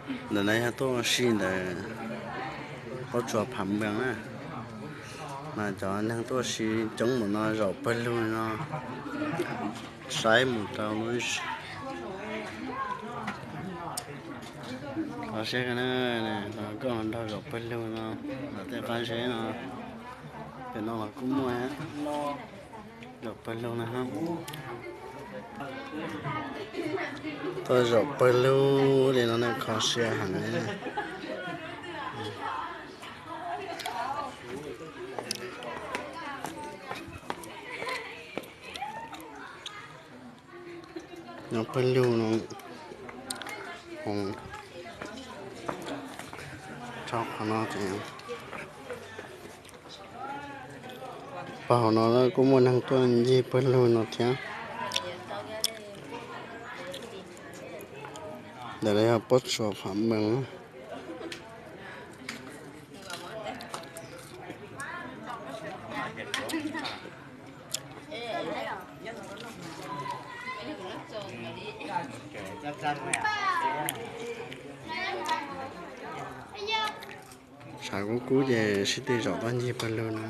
Ntawm no yog tuaj ua si ntawm pob tsuas Phav Npees na, mas cov neeg tuaj ua si coob npaum no zaum pawg lug no, saib mus rau lub, los saib no, koj los nrog zaum pawg lug no, los tej qab zeb no, pem no los kuj muaj zaum pawg lug na. Tuaj zaum pawg lug li no na kho siab heev. Nyob pawg lug no, rau qhov no ces pab hauv no kuj muaj neeg tuaj ncig pawg lug no thiab. Ntawm no yog pob tsuas Phav Npees. Tshav kub kub ces sib tw zaum tuaj ncig pawg lug no.